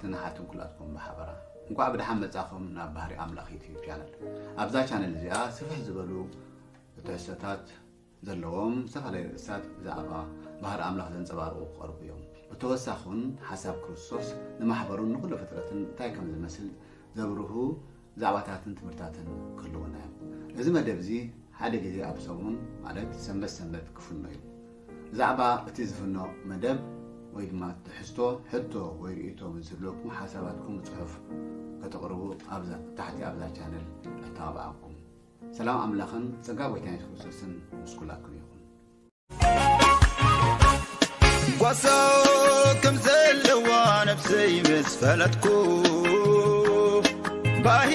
ትንሓትን ኩላትኩም ብሓበራ። እንኳዕ ብደሓን መጻኹም ናብ ባህሪ ኣምላኽ ዩቲዩብ ቻነል። ኣብዛ ቻነል እዚኣ ስፍሕ ዝበሉ ትሕዝቶታት ዘለዎም ዝተፈላለዩ ርእስታት ብዛዕባ ባህሪ ኣምላኽ ዘንጸባርቑ ክቐርቡ እዮም። ብተወሳኺ እውን ሓሳብ ክርስቶስ ንማሕበሩን ንኹሉ ፍጥረትን እንታይ ከም ዝመስል ዘብርሁ ዛዕባታትን ትምህርታትን ክህልውና እዮም። እዚ መደብ እዚ ሓደ ግዜ ኣብ ሰሙን ማለት ሰንበት ሰንበት ክፍኖ እዩ። ብዛዕባ እቲ ዝፍኖ መደብ ወይ ድማ ትሕዝቶ፣ ሕቶ ወይ ርእይቶ ምስ ዝህልወኩም ሓሳባትኩም ብጽሑፍ ከተቕርቡ ኣብዛ ታሕቲ ኣብዛ ቻነል ኣተባብዓኩም። ሰላም ኣምላኽን ጸጋ ጎይታ የሱስ ክርስቶስን ምስ ኩላትኩም ይኹን። ጓሳ ከም ዘለዋ ነብሰይ ምስ ፈለጥኩ ባሂ